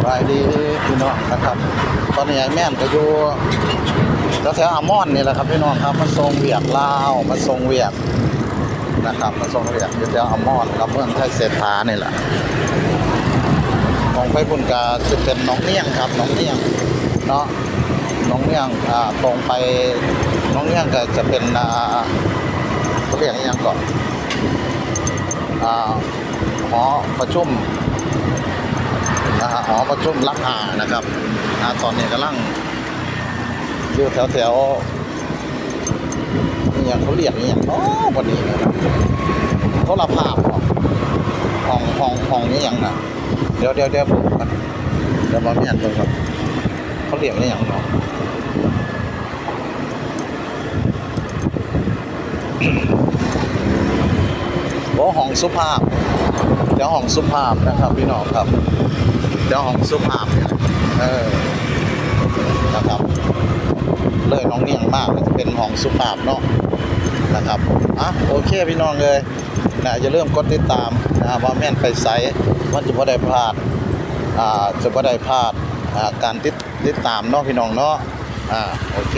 ສະບາຍດີພີ່ນ້ອງນະຄັບ ຕອນນີ້ອ້າຍແມ່ນກໍຢູ່ແຖວໆອາມອນນີ້ແຫຼະຄັບພີ່ນ້ອງຄັບ ມາສົ່ງວຽກລາວ ມາສົ່ງວຽກນະຄັບ ມາສົ່ງວຽກຢູ່ແຖວອາມອນກັບເມືອງໄທເສດຖານີ້ແຫຼະ ຕອງໄປພຸ້ນກໍຊິເປັນໜອງນຽງຄັບ ໜອງນຽງເນາະ ໜອງນຽງ ອ່າ ຕົງໄປໜອງນຽງກໍຈະເປັນ ອ່າ ເຂົາເອີ້ນຫຍັງເກາະ ອ່າ ຫໍປະຊຸມນະຮະ ຫໍປະຊຸມຫຼັກຫ້ານະຄັບ ອ່າ ຕອນນີ້ກຳລັງຢູ່ແຖວໆ ອີ່ຫຍັງ ເຂົາເອີ້ນອີ່ຫຍັງເນາະ ບ່ອນນີ້ນະ ໂທລະພາບເບາະ ຫ້ອງ ຫ້ອງ ຫ້ອງອີ່ຫຍັງນະ ດຽວ ດຽວ ດຽວເບິ່ງກ່ອນ ດຽວບໍ່ແມ່ນເບິ່ງກ່ອນ ເຂົາເອີ້ນອີ່ຫຍັງເນາະ. ໂອ້ ຫ້ອງສຸພາບ ແຖວຫ້ອງສຸພາບນະຄັບ ພີ່ນ້ອງຄັບ ແຖວຫ້ອງສຸພາບນີ້ແຫຼະ ເອີ ນະຄັບ ເລີຍໜອງນຽງມາກໍຈະເປັນຫ້ອງສຸພາບເນາະ ນະຄັບ ອ່ະ ໂອເຄ ພີ່ນ້ອງເອີຍ ນະ ຢ່າລືມກົດຕິດຕາມນະ ວ່າແມ່ນໄປໃສ ມັນຈະບໍ່ໄດ້ພາດ ອ່າ ຈະບໍ່ໄດ້ພາດ ອ່າ ການຕິດ ຕິດຕາມເນາະ ພີ່ນ້ອງເນາະ ອ່າ ໂອເຄ.